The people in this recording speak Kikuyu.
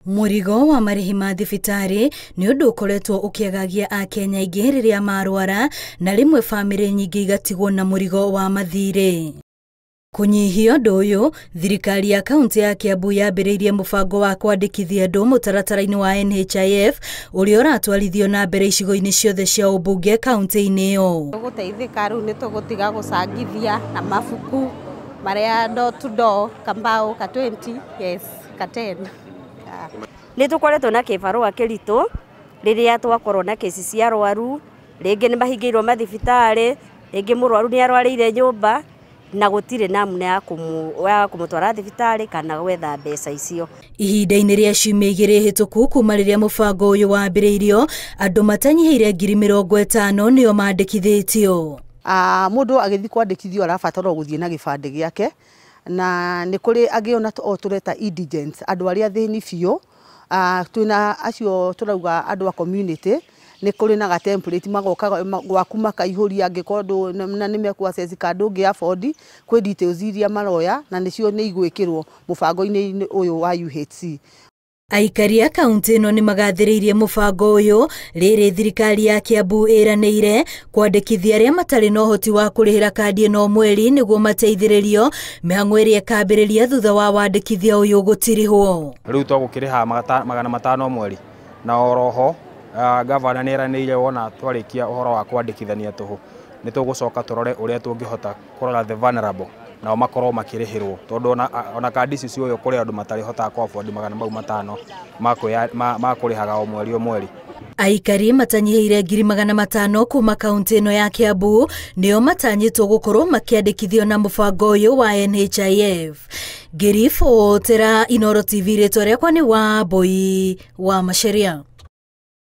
Mũrigo wa marĩhi ma thibitarĩ nĩ ũndũ ũkoretwo ũkĩagagia akenya aingĩ rĩrĩa marwara na rĩmwe bamĩrĩ nyingĩ igatigwo na mũrigo wa mathirĩ. Kũnyihia ũndũ ũyũ, thirikari ya kaunti ya Kiambu yambĩrĩirie mũbango wa kwandĩkithia andũ mũtaratara-inĩ wa NHIF ũrĩa ũratwarithio na mbere icigo-inĩ ciothe cia ũmbunge kaunti-inĩ ĩyo. Tũgũteithĩka rĩu nĩ tũgũtiga gũcangithia na mabuku marĩa door to door kambao ka 20 yes ka 10. Nĩ tũkoretwo na kĩbarũa kĩritũ rĩrĩa twakorwo na kesi cia arwaru, rĩngĩ nĩ mahingĩirwo mathibitarĩ, rĩngĩ mũrwaru nĩ arwarĩire nyũmba na gũtirĩ namna ya kũmũtwara thibitarĩ kana gwetha mbeca icio. Ihinda-inĩ rĩa ciumia igĩrĩ hĩtũku kuma rĩrĩa mũbango ũyũ wambĩrĩirio, andũ matanyihĩire 50,000 nĩo mandĩkithĩtio. Mũndũ agĩthiĩ kwandĩkithio arabatara gũthiĩ na gĩbandĩ gĩake, na nĩ kũrĩ angĩ ona o tũreta indigents, andũ arĩa athĩni biũ. Twĩna acio tũrauga andũ a community, nĩ kũrĩ na ga template magoka gwaku makaihũria angĩkorwo na nĩ mekũ access ka ndũngĩ afford, kwĩ details iria maroya na nĩcio nĩ igwĩkĩrwo mũbango-inĩ ũyũ wa UHC. Aikari a kaunti ĩno nĩ magathĩrĩirie mũbango ũyũ rĩrĩ thirikari ya Kiambu ĩranĩire kwandĩkithia arĩa matarĩ na ũhoti wa kũrĩhĩra kandi ĩno mweri nĩguo mateithĩrĩrio mĩhang'o ĩrĩa ĩkambĩrĩria thutha wa wandĩkithia ũyũ gũtirihwo. Rĩu twagũkĩrĩha 500 mweri na oroho gavana nĩ eranĩire wona twarĩkia ũhoro wa kwandĩkithania tũhũ nĩ tũgũcoka tũrore ũrĩa tũngĩhota kũrora the vulnerable nao makorwo makĩrĩhĩrwo tondũ ona kandi ici cioywo kũrĩ andũ matarĩhotaga kũ afford 500 ma kũrĩhaga o mweri o mweri. Aikari matanyihĩire 500,000 kuma kaunti ĩno ya Kiambu nĩo matanyĩtwo gũkorwo makĩandĩkithio na mũbango ũyũ wa NHIF. Ngĩribotera Inooro TV, rĩtwa rĩakwa nĩ Wambui wa Macharia.